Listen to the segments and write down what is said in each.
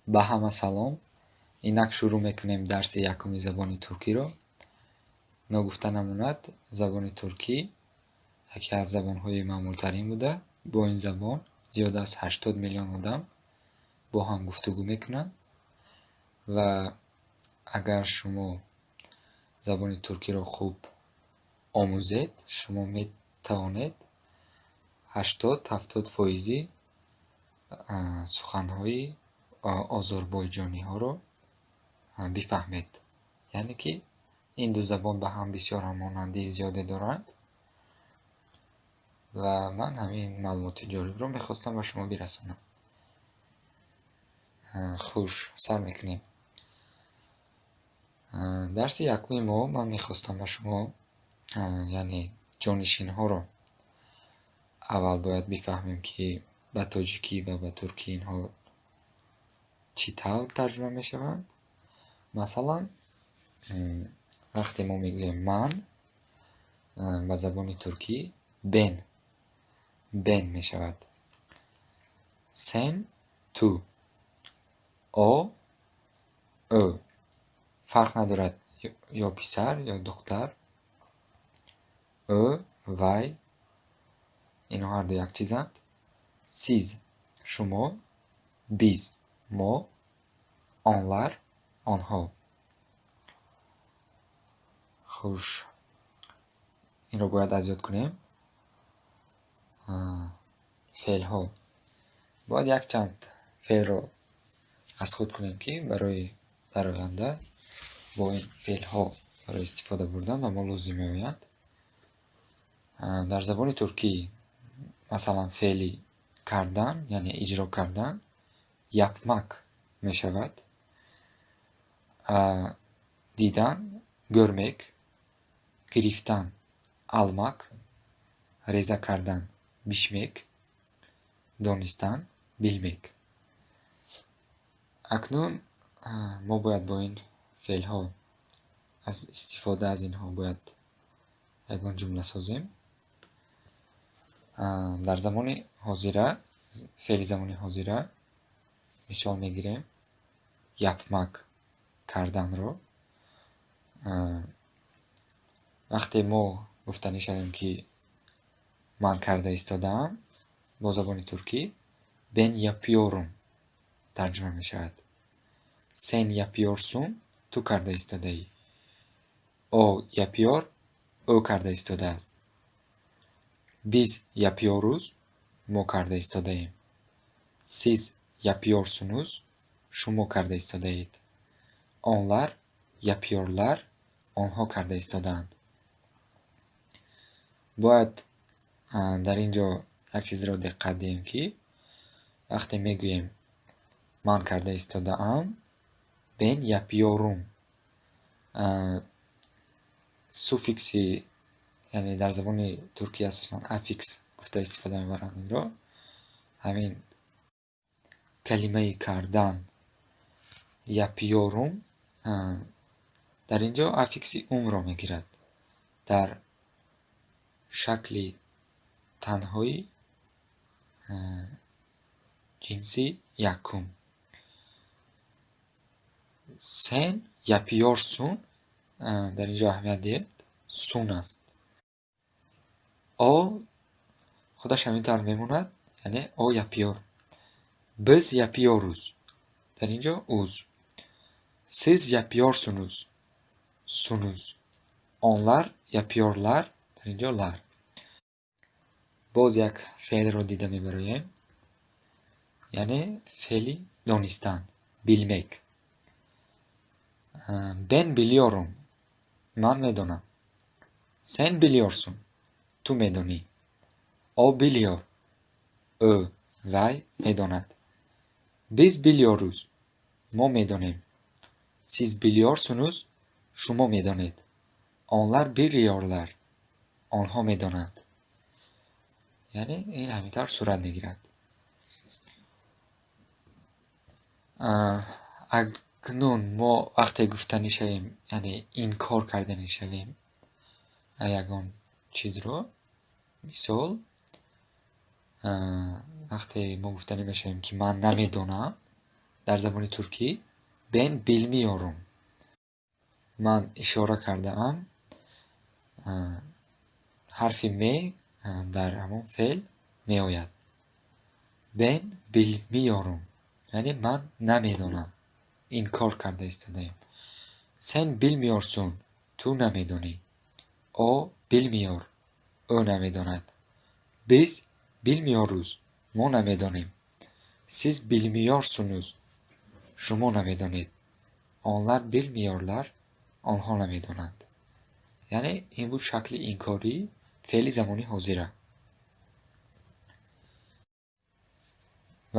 Ба ҳама салом. Инак шурӯъ мекунем дарси якуми забони туркиро. Ногуфта намонад, забони туркӣ яке аз забонҳои маъмултарин буда, бо ин забон зиёд аз 80 миллион одам бо ҳам гуфтугӯ мекунанд ва агар шумо забони туркиро хуб омӯзед, шумо метавонед 80-70 фоизи суханҳои озарбойҷониҳоро бифаҳмед. Яъне ки ин ду забон ба ҳам бисёр ҳаммонандии зиёде доранд ва ман ҳамин маълумоти ҷолибро мехостам ба шумо бирасонам. Хуш, сар мекунем. Дарси якуми мо ман мехостам ба шумо, яъне ҷонишинҳоро аввал бояд бифаҳмем, ки ба тоҷикӣ ва ба туркӣ инҳо чӣ тавр тарҷума мешаванд. Масалан, вақте мо мегӯем ман, ба забони туркӣ ben, ben мешавад. Sen, ту, о, ӯ. Фарқ надорад, ё писар, ё духтар. Ӯ, вай, инҳо ҳарду як чизанд. Siz, шумо, biz, мо, onlar, онҳо. Хуш, инро бояд аз ёд кунем. Феълҳо. Бояд якчанд феълро аз худ кунем, ки барои дар оянда бо ин феълҳо барои истифода бурдан ба мо лозим меоянд. Дар забони туркӣ, масалан, феъли кардан, яъне иҷро кардан, yapmak мешавад. Дидан, görmek, гирифтан, almak, реза кардан, biçmek, донистан, bilmek. Акнун мо бояд бо ин феълҳо, аз истифода аз инҳо бояд ягон ҷумла созем. Дар замони ҳозира, феъли замони ҳозира мисол мегирем, yapmak, карданро. Вақте мо гуфтанӣ шавем, ки ман карда истодаам, бо забони туркӣ ben yapıyorum тарҷума мешавад. Sen yapıyorsun, ту карда истодаӣ. O yapıyor, ӯ карда истодааст. Biz yapıyoruz, мо карда истодаем. Siz yapıyorsunuz, шумо карда истодаед. Onlar yapıyorlar, онҳо карда истодаанд. Бояд дар ин ҷо як чизро диққат диҳем, ки вақте мегӯем ман карда истодаам, ben yapıyorum, суффикси, яъне дар забони туркӣ асосан аффикс гуфта истифода мебаранд инро, ҳамин калимаи кардан, yapıyorum, дар ин ҷо аффикси ум ро мегирад дар шакли танҳои ҷинси якум. Sen yapıyorsun, дар ин ҷо аҳамият диҳед, sun аст. О худаш ҳамин тавр мемонад, яъне o yapıyor. Biz yapıyoruz, дар ин ҷо uz. Siz yapıyorsunuz, sunuz. Onlar yapıyorlar, дар ин ҷо lar. Боз як феълро дида мебароем, яъне феъли донистан, bilmek. Ben biliyorum, ман медонам. Sen biliyorsun, ту медонӣ. O biliyor, ӯ, вай медонад. Biz biliyoruz, мо медонем. Siz biliyorsunuz, шумо медонед. Onlar biliyorlar, онҳо медонанд. Яъне ин ҳамин тавр сурат мегирад. Акнун мо вақте гуфтанӣ шавем, яъне инкор карданӣ шавем ягон чизро, мисол, вақте мо гуфтанӣ мешавем, ки ман намедонам. Дар забони туркӣ ben bilmiyorum. Ман ишора кардаам, ҳарфи м дар ҳамон феъл меояд. Ben bilmiyorum, яъне ман намедонам. Инкор карда истодаем. Sen bilmiyorsun, ту намедонӣ. O bilmiyor, ӯ намедонад. Biz bilmiyoruz, мо намедонем. Siz bilmiyorsunuz, шумо намедонед. Onlar bilmiyorlar, онҳо намедонанд. Яъне ин буд шакли инкории феъли замони ҳозира.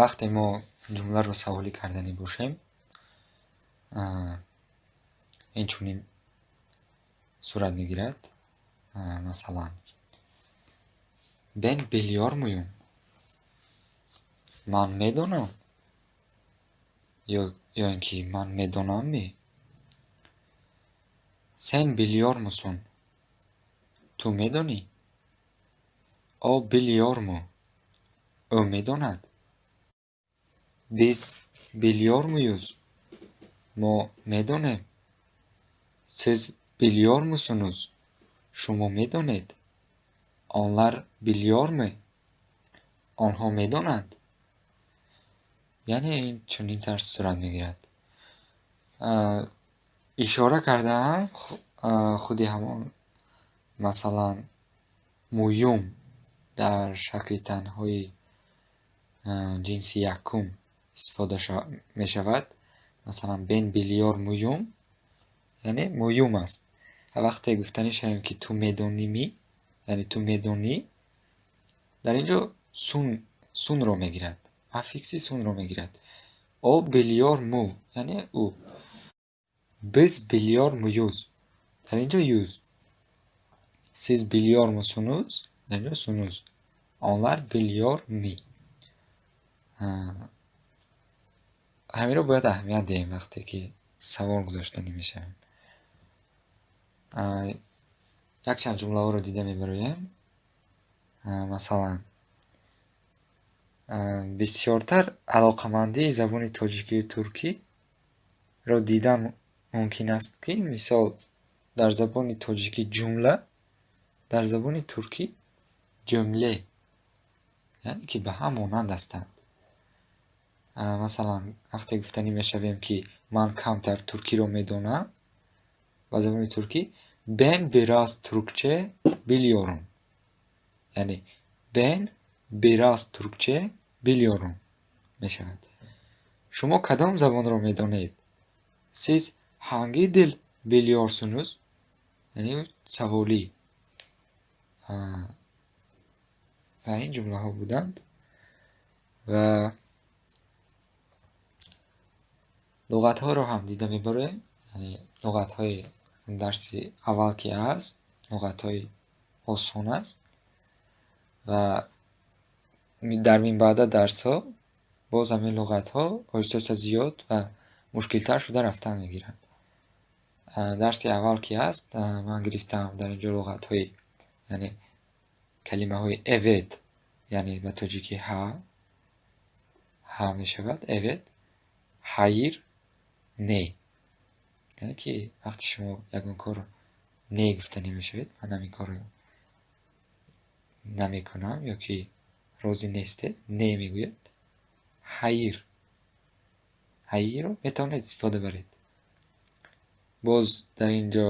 Вақте мо ҷумларо саволӣ карданӣ бошем, инчунин сурат мегирад. Масалан, ben biliyor muyum? Ман медонам? Ё ин ки ман медонамми? Sen biliyor musun? Ту медонӣ? O biliyor mu? Ӯ медонад? Biz biliyor muyuz? Мо медонем? Siz biliyor musunuz? Шумо медонед? Onlar biliyor mu? Онҳо медонанд? Яъне ин чунин тарз сурат мегирад. Ишора кардаам худи ҳамон, масалан, muyum дар шакли танҳои ҷинси якум истифода мешавад. Масалан, ben biliyor muyum, яъне muyum аст. Вақте гуфтанӣ шавем, ки ту медонимӣ, яъне ту медонӣ, дар ин ҷо sun, sunро мегирад, аффикси sunро мегирад. O biliyor mu, яъне ӯ. Biz biliyor muyuz, дар ин ҷо yuz. Siz biliyor musunuz, дар ин ҷо sunuz. Onlar biliyor mi? Ҳаминро бояд аҳамият диҳем, вақте ки савол гузоштанӣ мешавем. Якчанд ҷумлаҳоро дида мебароем. Масалан, бисёртар алоқамандии забони тоҷикию туркиро дидан мумкин аст, ки мисол, дар забони тоҷикӣ ҷумла, дар забони туркӣ cümle, яъне ки ба ҳам монанд ҳастанд. Масалан, вақте гуфтанӣ мешавем, ки ман камтар туркиро медонам, ба забони туркӣ ben biraz Türkçe biliyorum, яъне ben biraz Türkçe biliyorum мешавад. Шумо кадом забонро медонед? Siz hangi dil biliyorsunuz? Яъне саволӣ. Ва ин ҷумлаҳо буданд ва луғатҳоро ҳам дида мебароем. Яъне луғатҳои дарси аввал ки аст, луғатҳои осон аст ва дар минбаъда дарсҳо боз ҳамин луғатҳо оҳиста оҳиста зиёд ва мушкилтар шуда рафтан мегиранд. Дарси аввал ки аст, ман гирифтаам дар ин ҷо луғатҳои, яъне калимаҳои evet, яъне ба тоҷикӣ ҳа, ҳа мешавад evet, hayır, не. Яъне ки вақте шумо ягон корро не гуфтанӣ мешавед, ман ҳамин корро намекунам ё ки розӣ нестед, не мегӯяд. Hayır. Hayırро метавонед истифода баред. Боз дар ин ҷо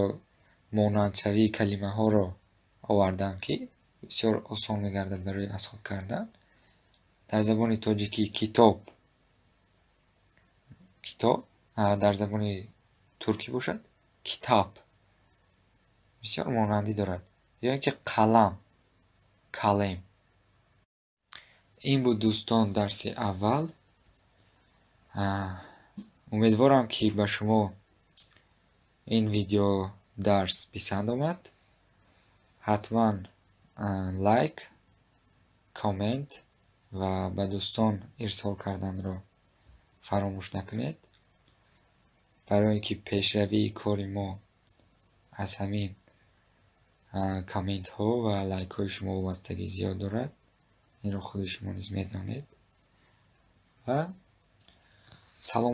монандшавии калимаҳоро овардам, ки бисёр осон мегардад барои аз худ кардан. Дар забони тоҷикӣ китоб, китоб, дар забони туркӣ бошад kitap. Бисёр монандӣ дорад. Ё ин ки қалам, kalem. Ин буд, дӯстон, дарси аввал. Умедворам, ки ба шумо ин видео дарс писанд омад. Ҳатман лайк, коммент ва ба дӯстон ирсол карданро фаромӯш накунед. Барои ин ки пешравии кори мо аз ҳамин комментҳо ва лайкҳои шумо вобастагӣ зиёд дорад. Инро худи шумо низ медонед. Ва Салом.